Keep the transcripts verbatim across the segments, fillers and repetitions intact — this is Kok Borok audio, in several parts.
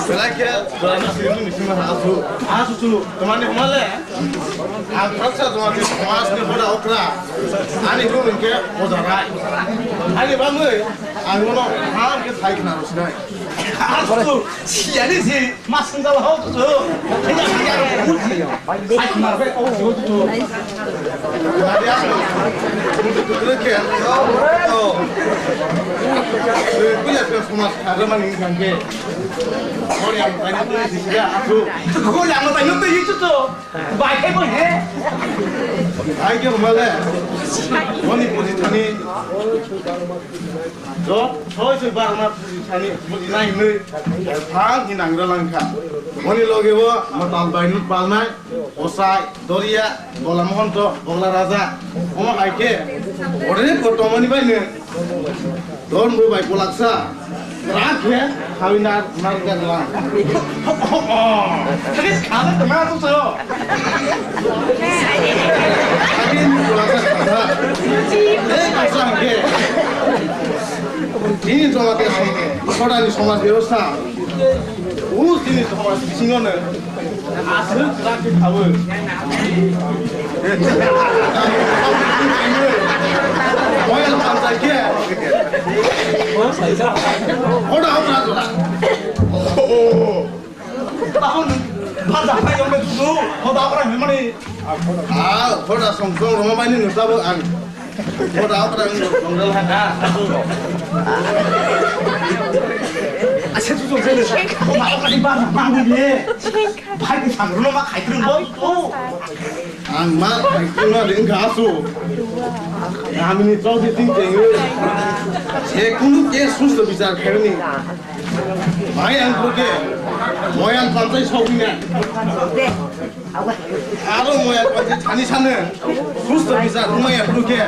Belai khe, belai khe, sini sini ha asu. Asu su, kemana kemana? Ang khoroksa jora ni somaj ni hoda okra. Ani bumung khe Oja Rai. Ani bangwi ang bono ham khe sai khna rw sinai. Asu, siyani si, ma swngjal ho tu. Sai khna rw o tu. Nadi ang. Khe. Kuya khe somaj khagwi mani hwnkhe. Hori ang taino twi sisiya asu. Hori ang taino twi sisiya. Bai khai bo he. Ai khe huma le. Moni puji thani. Jo, soi soi barna puji thani, puji nai hinwi. Thang hinang ra langkha. Moni loge bo matal bai nut palnai. Osai, Doria, Bola Mohonto, Bogla Raja. Omo hai khe. Ore ko tomani bai ne. Don bo bai kolaksa. Rak he, hawi nar, nar ka la. Please, khana tama tu so. Hawi ni kolaksa khana. Eh, kasang ke. Ini joma te som-, soda ni somaj byabostha. U sini somaj bisingo ne. Aswk traffic hawo. Oil panchai khe. Hoda hoda hoda. Oh. Tahun panchai khe yong be tu. Hoda hoda himani. Ah, hoda song song roma bani nusabo ang. Hoda hoda ang song dal ha. Asa tu tu tu. Hoda hoda ibar mang ni. Bhai, ni sangro ma khai krung bo. Ang ma khai krung ma ring ga su. Kami ni chau di ting ting. Se kunu ke sus to bichar khaini. Bhai ang ko ke. Moyang pantai sau ni. Aro moyang pantai thani sanu. Sus to bichar moyang ko ke.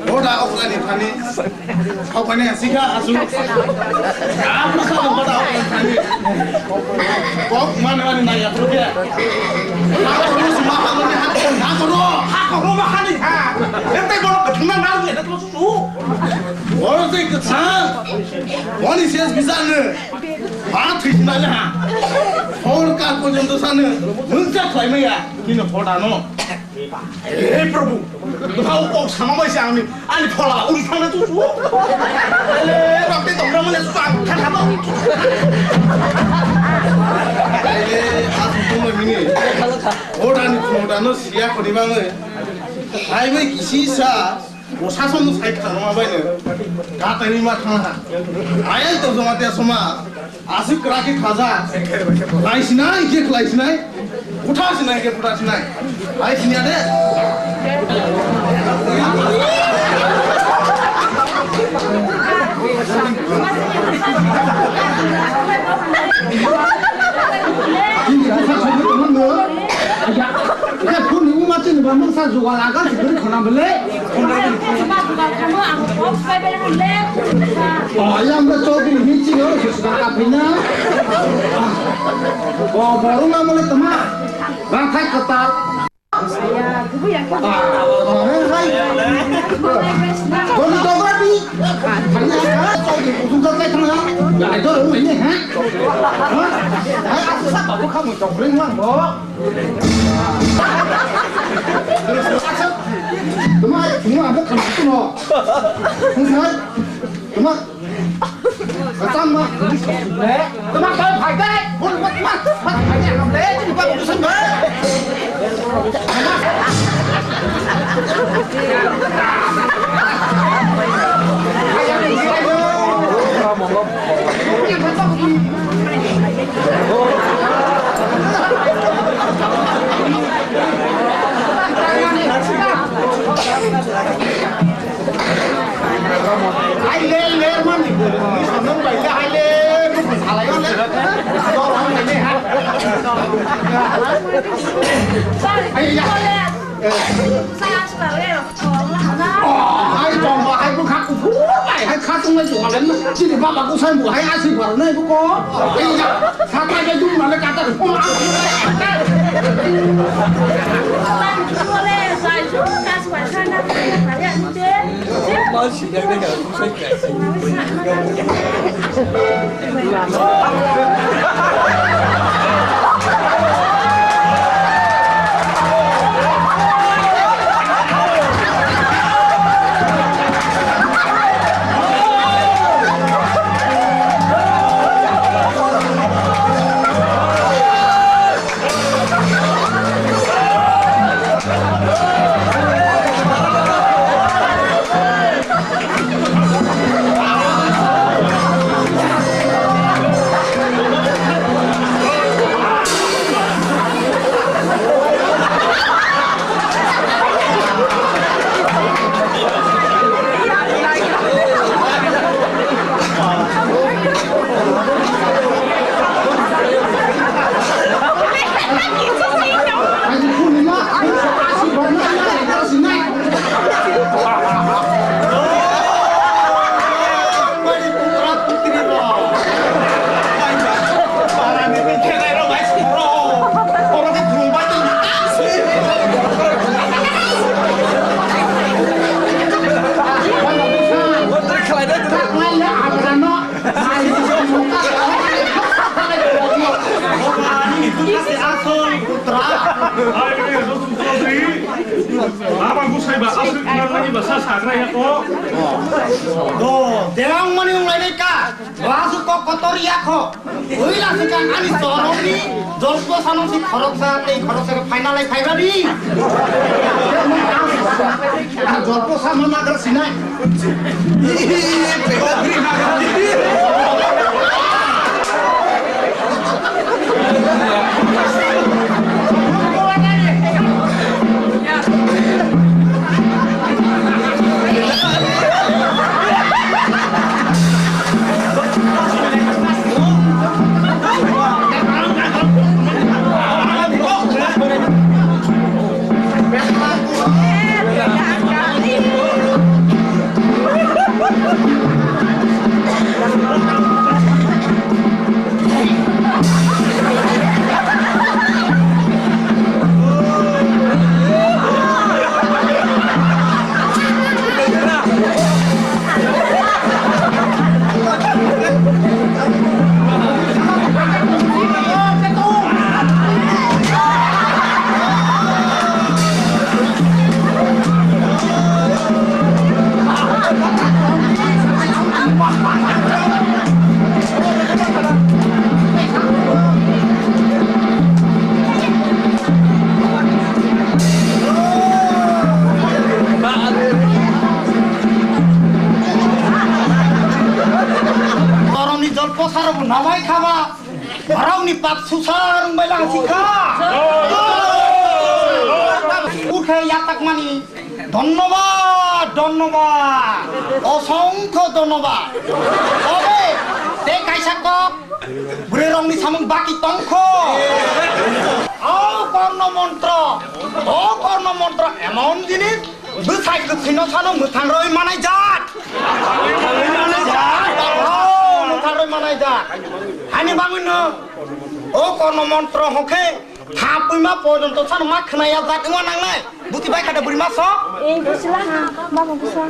Hoda okra ni thani. Kok mane sika asu. Apa sa tempat apa tadi? Kok mana mana naya terus ya? Aku terus mahal ni hati aku ro. Aku ro mahal ni ha. Ente borok kena naru ya terus tu. Borok sih kecil. Moni ses bisa ne. Ba thik na ha. Hor ka porjonto sanu. Mungsa khlai maya. Kino phoda no. He Prabhu, bhau kok sama bai se ani, ani phola uri thangna tu su. Ele, rok te tongra mane su ang khan haba. Ele, asu tu mani. Ora ni phoda no siya kori bang. Hai bai kisi sa. Bo sason no sai khna ma bai no. Ka tai ma thang ha. Ayang to joma te soma. Aswk kwrak khe khaja. Khlai sinai khe khlai sinai. Kutha sinai khe kutha sinai. Hai sinya de. Ini kutha sinai teman lo. Ya, ya, kuni umat ini bamang sa jual akan segeri kena beli. Oh, ayam dah cokri hiji yo, sudah kapina. Oh, baru nggak mulai teman. Bangkai ketat. Doni dograti. Hanya cokri ujung cokri tengah. Ya, itu rumah ini, ha? Ha? Hai, aku sapa? Aku kamu cokri nggak, Bo? Tama, tama, ang khan tu no. Tama, tama. Tama, tama, tama, phai dai. Bol, tama, tama, phai dai. Ang le, tama, tama, tama. Ai le le man ni ko ni samang bai le ai le ko salai le. Ai ya. Ai jong ba ai ko kha ku. Hai kha tong lai tong lai na. Chini baba ko sai bu hai asi bar nai bu ko. Ai ya. Sa tai dum ma le ka ta. Aba gusai ba aswk nang nani ba sa sakra ya ko. Do, deang mani ung lai ka. Lasu kok kotor ya kho. Ui lasu kang ani sorong ni jolpo sanong si khorok sa tei khorok sa final ai phaiba di. Jolpo sanong na gar sinai. Borokni jol posarok bo namai khaba. Borokni pap susar wngbai lang sikha. Ukhe yatakmani dhonnobad, dhonnobad, osongkho dhonnobad. Tobe tei kaisa kok bwrwirokni samung baki tongkho. O korno montro, o korno montro emon jinis. Bwsai kwthwino sano mwthang rwi manai jak. Mwthang rwi manai jak. Oh, mwthang rwi manai jak. Hani bangwino o korno montro hokhe thapwima porjonto sano ma khwnaya jak wngma nangnai. Buti bai khade bwrwi ma sok. Ei, bwsla ha, baba bwsla.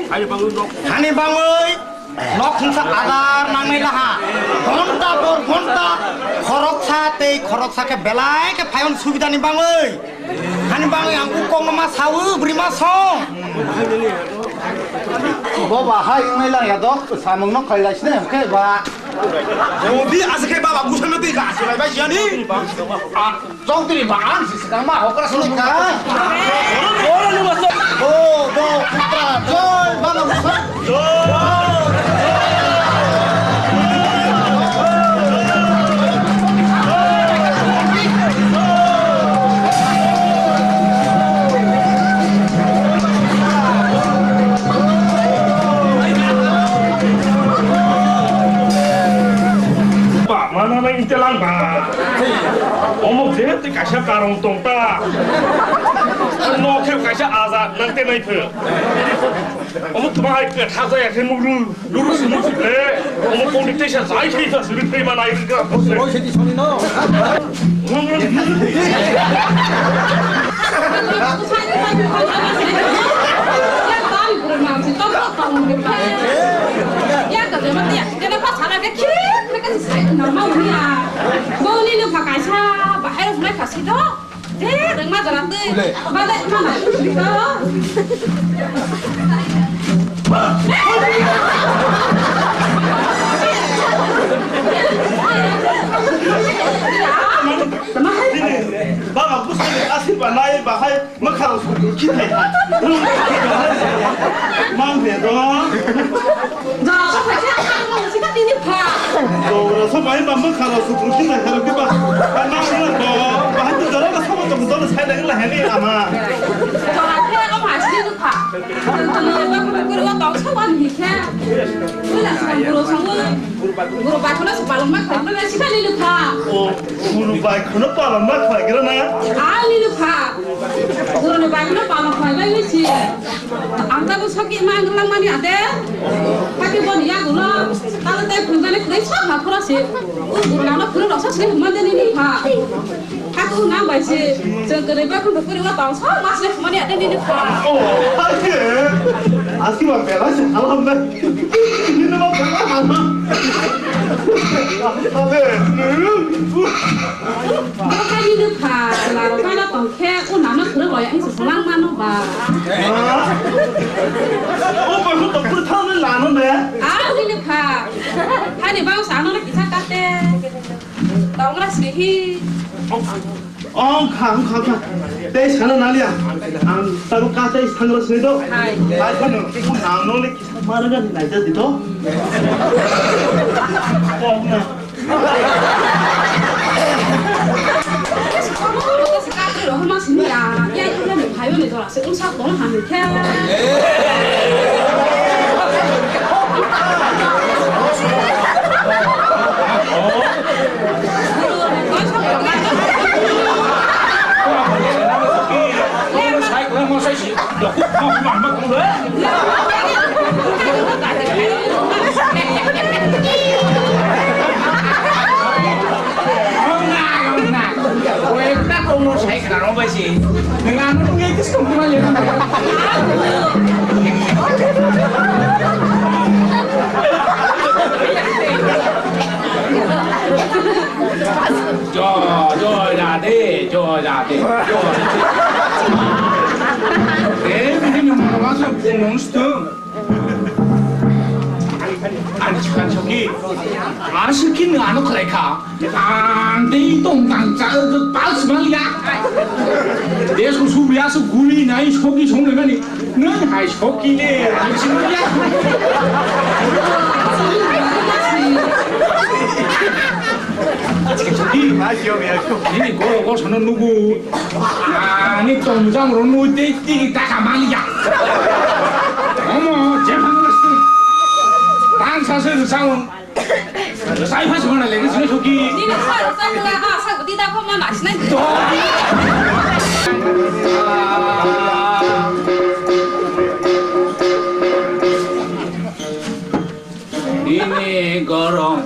Hani bangwi nok. Hani bangwi. Nok khungsa adar nangnai laha. Ghonta por ghonta khoroksa tei khoroksa khe belai khe phaiyong subidani bangwi. Hani bangwi ang kok kokno ma sawi bwrwi ma song. Bo ba hai wngnai lang ya dok samung no khailai sini hwnkhe ba. Jodi aswk khe baba gusano twi ka aswk bai bai siyani. Chowdhury ba ang si swkang ma hokra sini ka. Bo bo putra joy baba gusa. Ba mana Telang ba. Omo je tei kaisa karong tong ta. No khe kaisa aza nang te nai phe. Omo tuma hai ke tha ja ya khe muru. Luru sumuk le. Omo pondit te sa jai khe sa suri phe ma nai ka. Oi se di soni no. Ya ka de ma ya. Kena pa sana ke khit, kena ka sai na ma uni a. Bo ni no pha kaisa, bahai rok nai pha si do. De, reng ma jara tei. Ba de ma na tu di ko. Baba, bwskango aswk ba nai bahai. Mwkharo sudu khitai. Mang de do. Jora so phaikhe ang mang sika tini pha. Jora so bai ba mwkharo sudu khitai haro ke ba. Ba mang na do. Ba hatu jora ka sabo to do sai da la heni ama. Jora khe ang ma sini pha. Kuri wa tong sa wan hi khe. Wala sa guru sa guru. Guru ba khuna sa palong ma kha. Wala sika ni pha. O guru ba khuna palong ma kha gira na. Ah ni pha. Guruni bagwino pala phaibai wi si. Ang tabuk soki ma wnglang mani ade. Hati boni yagulo. Talo tei phunjani khwlai sok ma phura si. O gurlano phuru roksa si hwnmande nini pha. Hati o nang bai si. Chwng kwrwi bai phundu kwrwi wa tong sok ma si hwnmani ade nini pha. O, hake. Asi ma bela si halam na. Nini ma bela halam. Abe. Bo hai ni nukha, chwla rok bai no tong khe, o nano phwrwng loya, ang se swlang mano ba. O bai no tong phwrwng thang ni lano ne? Ah, ni nukha. Hani bang sa ano kisa kate. Tong ra sri hi. Ong kha, ong kha, kha. Tei sana naliya. Ang tabo kate sangra sri do. Hai. Hai khano, ang no le kisa mara ga nai ja di do. Kok na. Joy, joy, Radhe, joy, Radhe, joy. Eh, bini mama masa punung situ. Ani chikhan soki, ani soki nang ano khlai kha. Ang tei tong tang cha, pals mal ya. Desu su ya su guli nai soki song le mani. Nang hai soki le, ani chikhan ya. Nini goro goro sano nugu. Ani tongmujang rok nui tei tigi taka maliya. Omo, je phangla se. Tang sa se rwchang. Rwchai pha se mana le, rwchai soki. Nini sa rwchai pha, ha, sa guti da pha ma na sinai. Nini gorong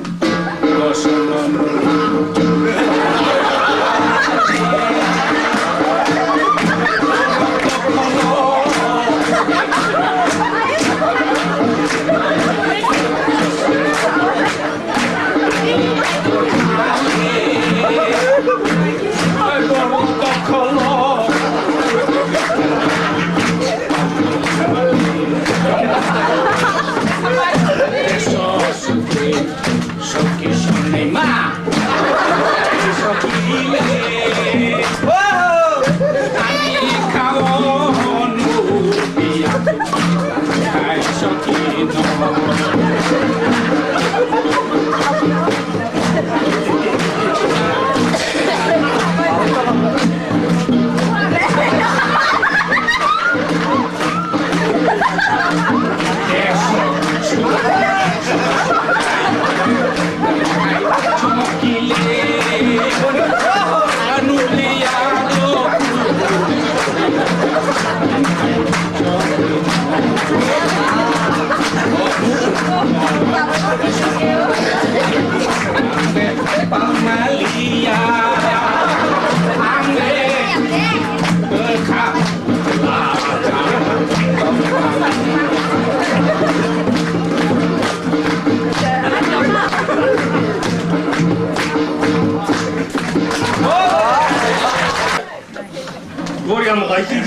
gosono nung. Soki sonai ma. Soki le. Ani kawo nu pia. Ai soki no.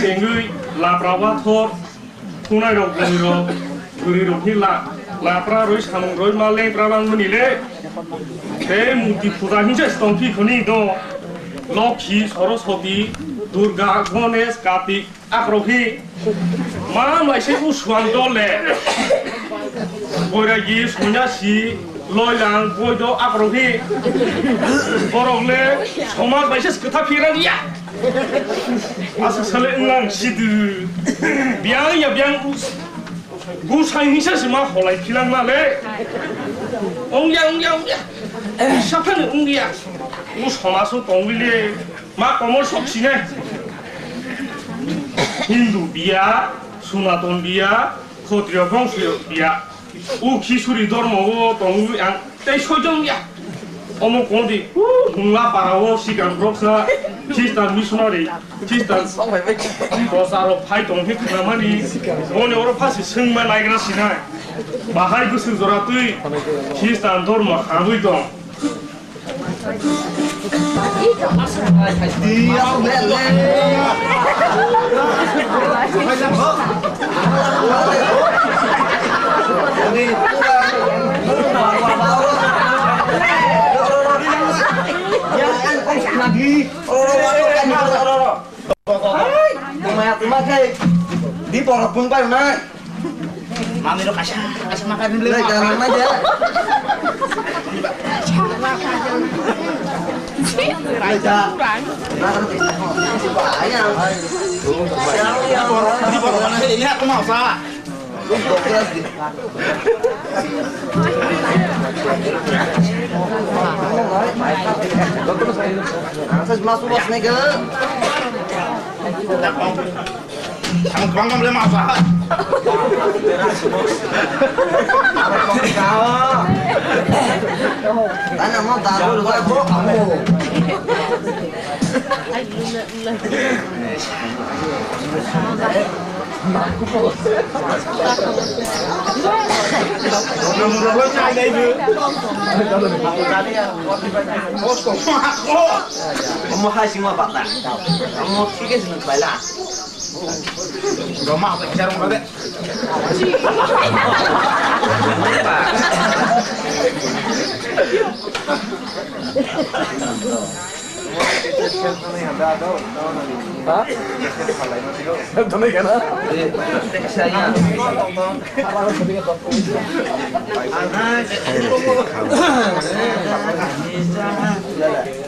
Tengwi lapra wathor, thunai rok, bwrwi rok, bwrwi rok hi la, lapra roi samung roi ma lengra langmani le. Tei murti puja hinse tongphi khoni do. Lokhi, Saraswati, Durga, Ganesh, Kartik, akrok hi. Ma mai se u suang dol le. Boiragi, sonyasi, loilang, boido, akrok hi. Borok le somaj bai se kwtha phira ya. Aswk sale wnglang sidu. Biang ya biang us-, gusai hinsa se ma holai philang ma le. Ongya, ongya, ongya. Saphani ongya. U somaso tongwi le ma komor sok sinai. Hindu biya, Sunaton biya, Khotriyo bongso biya. U khisuri dormo o tongwi ang tei soijon ya. Omo kondi, uh, hungla para o sikang roksa Christian missionary, Christian prochar rok phai tong khe khnamani, boni oro phasi swngma naigra sinai. Bahai bwswk jora twi Christian dormo hamwi tong. Hai, tuma, tuma khe, di borok bung bai nai. Mami ro kaisa, kaisa makan dulu. Lai, jangan aja. Lai, ja. Makan di. Bayang. Di borok, di borok, ini aku mau salah. Ang sa mas mas na ka. Ang bang bang le masa. Tana mo daro lo ko amo. Omo hai singma bata. Omo thik ase nang paila. Roma apa bicara ngade? Ha? Done kana?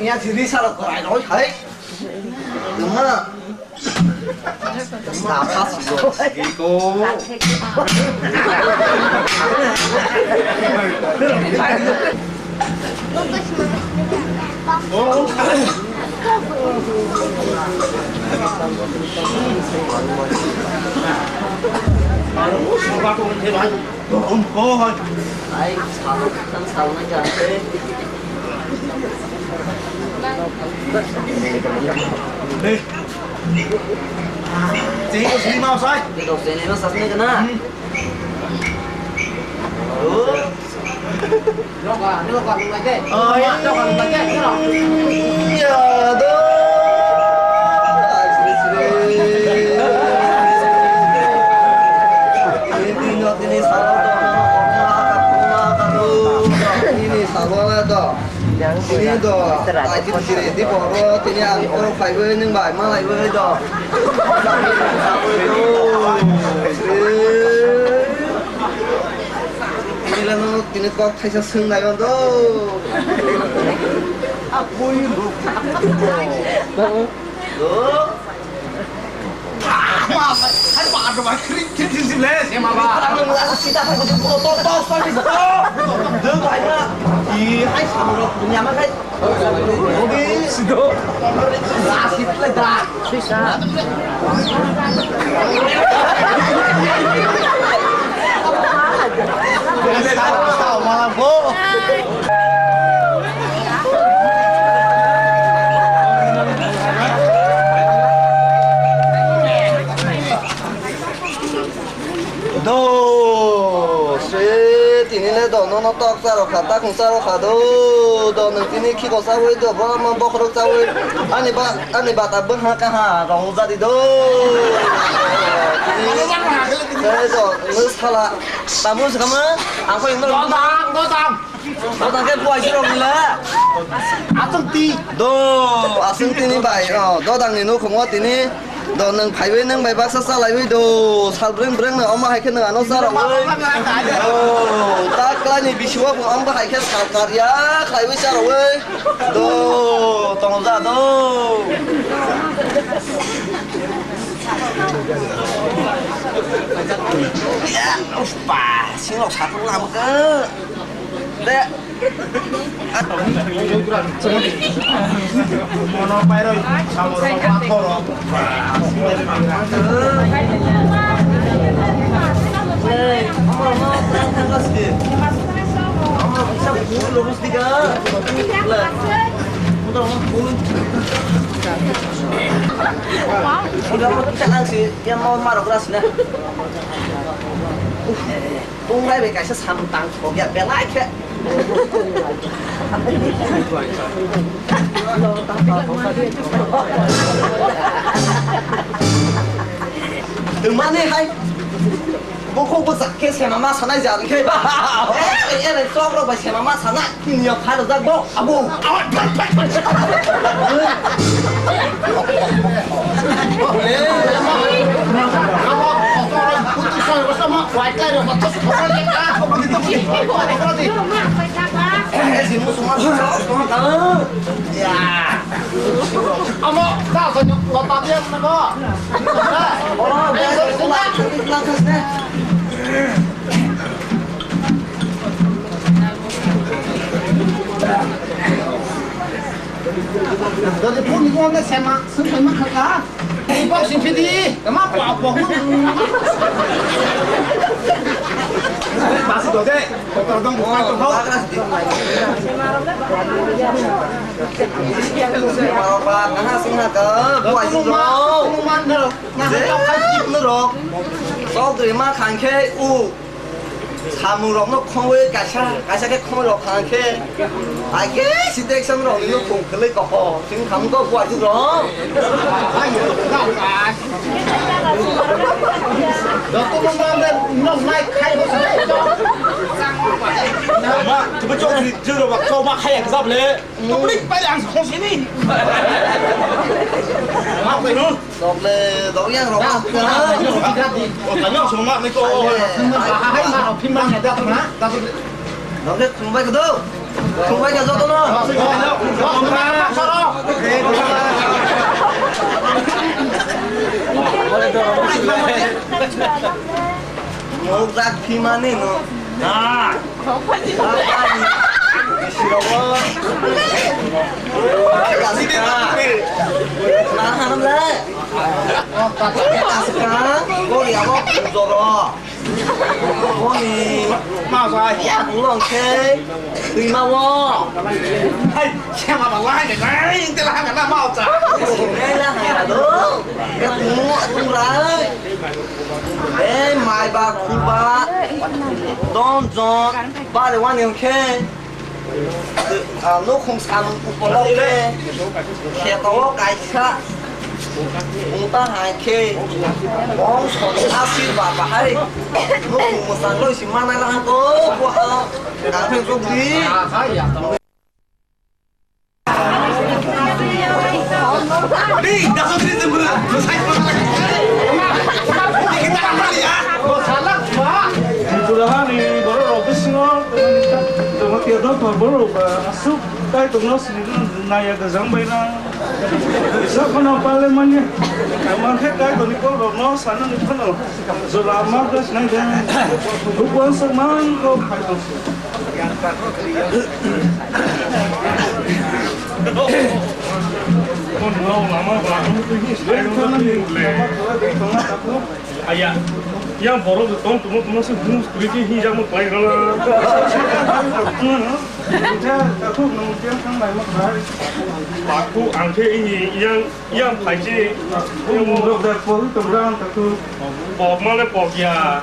Ya sini salah kau ai noi hai. Nama? Ai, salok, kan salok na kya hai? Dei. Sini ko sini mau sai. Dei ko sini mau sai kana? Hmm. Oh. Lo ka, lo ka, lo ka. Oh, ya, lo ka, lo ka. Ya, do. Ini, ini, ini, salah. Ini salah do. Tini do, ai tini tini di boro, tini ang oro phaiwi nwng bai malaiwi do. Tini le no, tini kok thaisa swng nai do. Apui. Do. Do, se. Tini le do, nono tok charok kha, takung charok kha do, do nwng tini khiko chawi do, bo ma bokhorok chawi, ani ba, ani bata bwngha kaha rong jadi do. Tini, eh, do, nwng sala, tamu se kama, ang ko imel. Dodang, dodang. Dodang ke buai sirok nila. Aswng ti. Do, aswng tini bai, oh, dodang ni nukhungo tini. Do nwng phaiwi nwng bai baksa chalaiwi do, sal breng breng no omo hai khe nwng ano charogwi. Do, ta kwlai ni bisingo bo omo hai khe sal karya khlaiwi charogwi. Do, tongo ja do. Ya, uf, pa, singo sakung lamka. De. Mono pairoi, samoro pathoro. Tonglai bai kaisa samung tang thok ya belai khe. Twmani hai. Bokhok bwchak khe sema ma sanai jar khe. Ere ere chok rok bai sema ma sanai. Tini ya phai rojak bo. Abo. Amo, da, sa nyok, lo, ta, dia, mana, ko? Ora, dia, dia, dia, dia, dia. Dadi phone ni phone sema, sung sema khaka. Ni box sing phidi, kama pa pa. Bas do de, kotor dong bukan to ho. Sema ba, nana sing ha ka, buai sing ro. Numa, numa, numa, numa. Je, chok rima khangkhe u samung rokno khongwi kaisa, kaisa khe khongwi rok khangkhe. Ai khe site exam rok nino khong khwlwi kok. Sing kham kok buai sing rok. Joto no ma le nok nai khai ho sa. Ma, tu chok ri jero ba ko ma khai exam le. Tubli pai ang khosini. Ma pai no. Dokle, dok yang rok. O tanya semua ni ko. Hai ma phi ma ne da na. Dokle khumbai ko do. Khumbai ka joto no. Mok jak phi mani no. Na. Ei, mai ba, khur ba, don jon, bari wani hwnkhe, ah, nukhung samung upolokke, kheto o kaisa, wngta hai khe, bongso ni asirba bahai, nukhung mwchang loi si manai laha ko, bo, ah, Kangphe Chokri. Tripura hani borok rok bisingo Jamatia dopha borok ba aswk Kaitorno sini naiya gajang bai na. Kisa phano parliament ni mangkhe Kaitorni kok rokno sanani phano jora ma gas nai de. Bukwan sok man rok phai tong. Aya, yang borok tong tongmo tongmo se hum kuri ke hinjak mo pai gala. Aku angke ini yang, yang pai je. Pok male pok ya.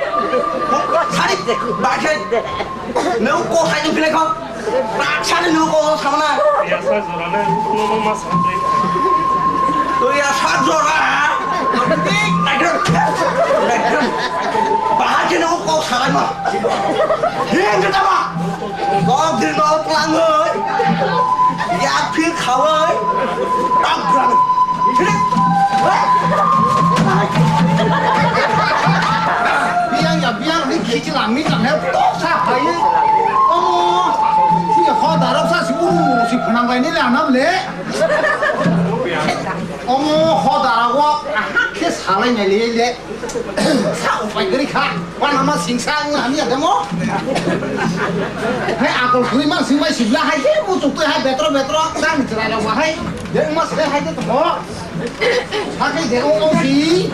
Sari, bakhe. Nung ko sai nung philai kho. Sari nung ko sama na. Ya sa jora na, nung ma sa. To ya sa jora. Tik, naikhe. Naikhe. Bahai Keno kok salai ma. Hing kita ma. Kok dir no pelang oi. Yak phir khawai. Tak berang. Hei. Biang ya biang ni khichi lang ni lang he tok sa hai. Omo. Si ho darok sa si uru uru si phunang lai ni le anam le. Omo ho darok wo. Aha khe salai nai le le. Sa upai gari kha. Wana ma singsa ang hamya demo. Hai akol khuri ma singbai sibla hai je muchuk twi hai betro betro sang chwrai rok ba hai. Je ma se hai je to. Hakhe je ong ong si.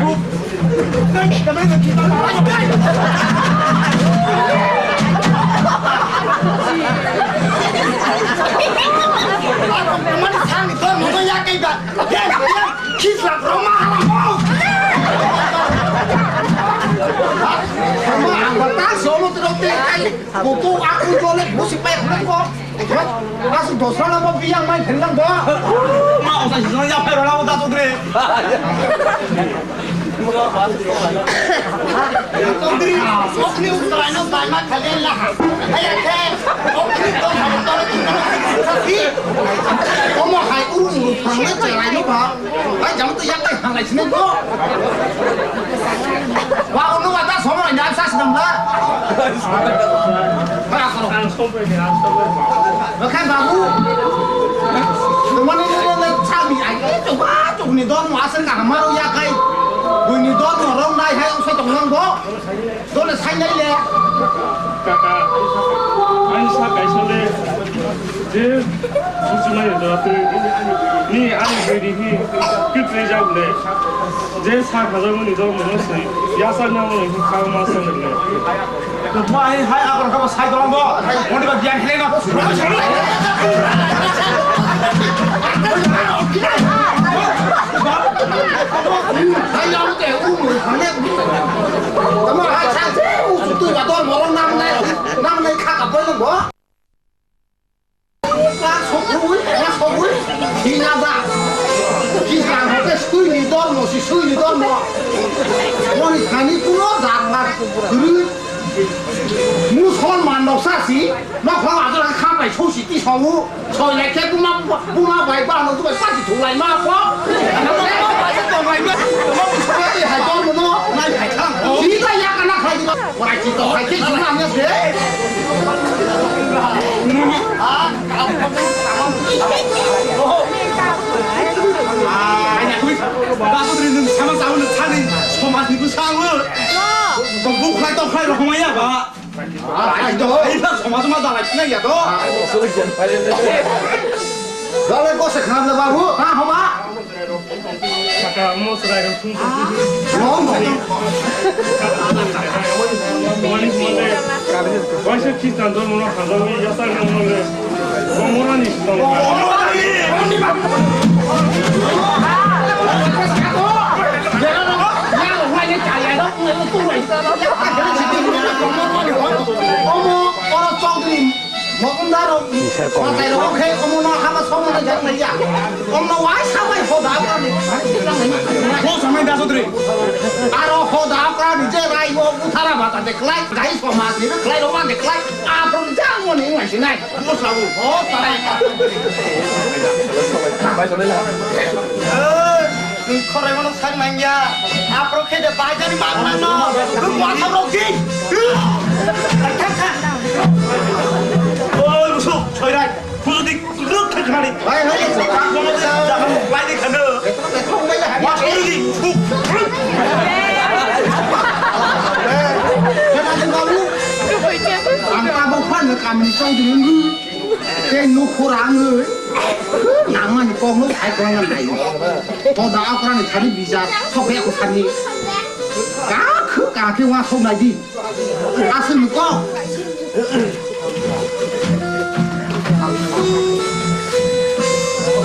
Mani sang ni dor mo ya kai ba. Khisla roma hala mo. Roma ang ta solo tro te kai. Buku aku jole busi pe ko. Asu dosra na mo biang mai phelang do. Ma o sa jong ya pe rona o da sudre. Sudre, okni utai no bai ma khale la. Aya ke okni to ha to ki. Omo hai uru uru phang na chelai no ba. Hai jam to yak tai phang lai sine ko. Wa ono wa ta somo nya sa sinam la. Ba ko. Ang somo ni, ang somo ni. Bakhan babu. Tumani ni ni ni sabi ai to ba to ni don mo asar ka hamaro ya kai. Bui ni don mo rong nai hai usai tong nang bo. Dole sai nai le. Kaka, ani sa kaisa le, je buchimani jora twi, ni ani bwrwi hi kwtwi jak le, je sa khajakmani jora mono se, yasa nang le hi kha ma sa le. Mai hai agar kha sai dolang bo, moni ba biang khele no. Hai yang te u mu khane. Tamo hai sa u tu ba dor morong nang nai, nang nai kha ka poi bo. Ka sokui, ka sokui. Hina da. Ki sa ho ke sui ni dor mo, si sui ni dor mo. Moni khani puro da ma. Guru. Musolman no sa si. Nokhorok ajol khe khambai sou si tisongo. Soi lai khe buma, buma bai ba no tubai pati thulai ma ko. Pati hai ton no nai hai thang. Sida ya kana khai ba. Pai ti to hai khe suna ne se. Ah, ya kui. Ba ko dri nung sama sama ne chani. Somaj ni bu sango. To bu khai to khai ro homa ya ba. Ai, to. Ai, na, soma, soma, dalai, sina, ya, to. Dalai, ko se kham le, babu. Ha, homa. Saka, mo, saka, mo, saka. Mo, mo. Mo, mo. Mo, mo. Waisa Khristan dhormo no hajawi yasar nang mole. Bomorani song. Omo, oro chokdri, mokundaro, matai rok khe omo no hama song no jak nai ya. Omno wai sabai hoda, ko samai da sodri. Aro hoda, pra ni je rai wo uthara bata de klai, dai somaj ni klai ro ma de klai. Aphuru jang mani wngmani sinai. Mo sabu. O, tarai. Bai, tarai la. Eh, nwng khorai mano sak nangya. Aphuru khe de bai jani mak nang no. Nwng wasa rok di. Oi, musu, soirai. Puju dik, ruk thak khani. Bai, bai, bai. Tak mono de, tak mono bai de khano. Wa sori di, thuk. Ang tabok phan kamni chongdri wngwi. Tei nukhur ang wngwi. Nangmani kokno sai kwlangna nai. Hoda okrani thani bijak, sokhe aku thani. Kakhu kakhe wa sok nai di. Aswk ni kok.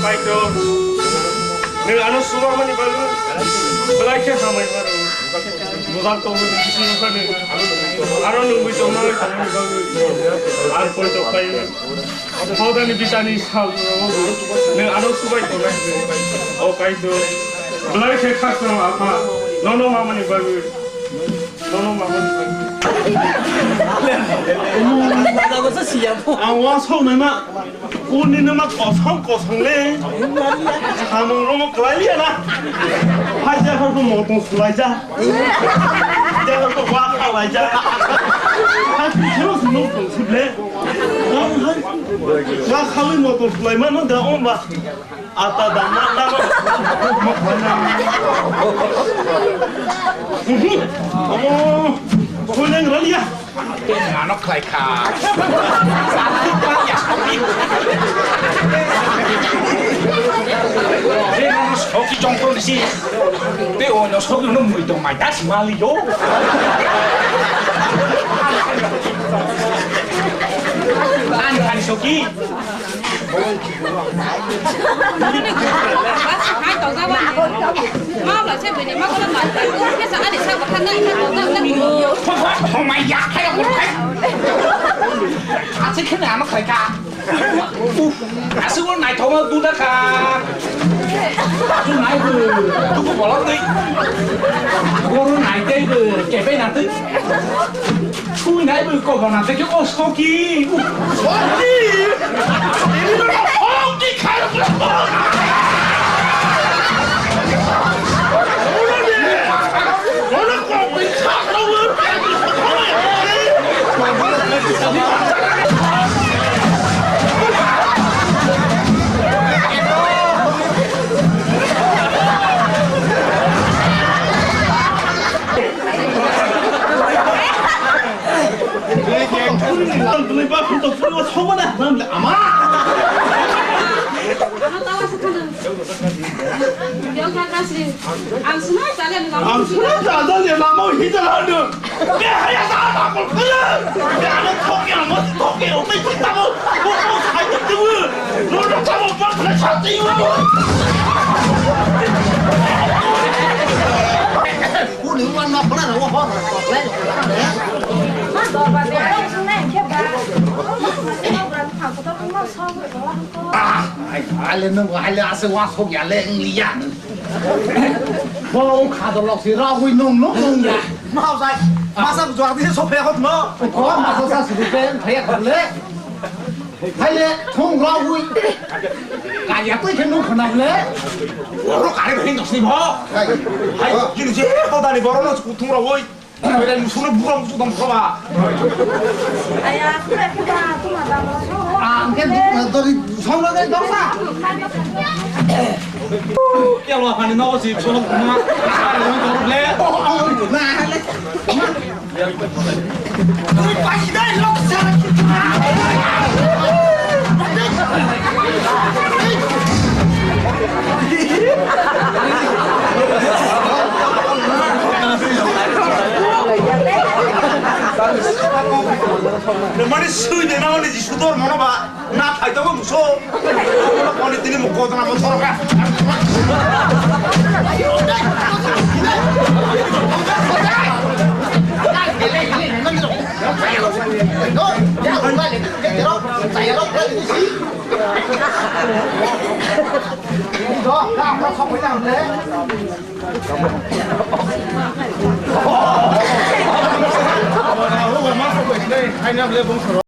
Kaitor, nwng ano subarmani bagwi belai khe hamai mano. Mojan tongmani bisingo phano aro nwngwi tongmani tongmani bagwi ang poito khlai. Hodani bisani sal nwng ano subai tongnai. O Kaitor, belai khe khasno Apha, nono mamani bagwi. Nono mamani bagwi. Ang wasok naima. Uni nama kosong kosong le. Samung romo kelai liya na. Hai jaga ko motong sulai ja. Jaga ko wa khalai ja. Hai kiro sunu kong sule. Ang hai wa khalai motong sulai mano da omba. Ata dama dama. Mhm. Oh, kuneng ralia. Tei ano khlai kha. Tei ano soki jongto nisi. Tei ono soki no mui tong mai das mali yo. Ani khani soki. Aswk khe nai ano khlai kha. Aswk o naithokma duda kha. Aswk nai bo. Duku bolong twi. Goro nai tei bo. Kepe na twi. Tui nai bo kok na tei o soki. Soki. Ini lo soki khai. Ama! Ang suna chale ni lama. Ang suna chale ni lama hita ladu. Be haya sa ta ko kala. Be ana thoke mo thoke o me kita mo. Ko ko sai tu tu. No no ta mo pa na sa ti mo. Ku ni wan na pala na wa ho na. Ma do ba be ai suna ke ba. Ah, ai, ai le nung ai le ase wa sok ya le ngi ya. Bo kha do lok si ra hui nung nung nung ya. Mau sai. Masa jual di sok ya hot no. Ko masa sa su ke thaya khole. Hai le thung ra hui. Ka ya tui ke nung khna le. Oro kare bhai nosni bo. Hai, kini je ko dani boro no thung ra hui. Bere musuno bura musu dong khoba. Aya, kure kure, tuma damo. Ang ke dori songlo dai dong sa. Kya lo apani no si solo kuma. Sari dong dong le. Oh, oh, na le. Ui, pai dai lo sa. Mane sui de na mane Jisu dor mono ba na thai to muso. Mane tini mo ko na mo thoro ka.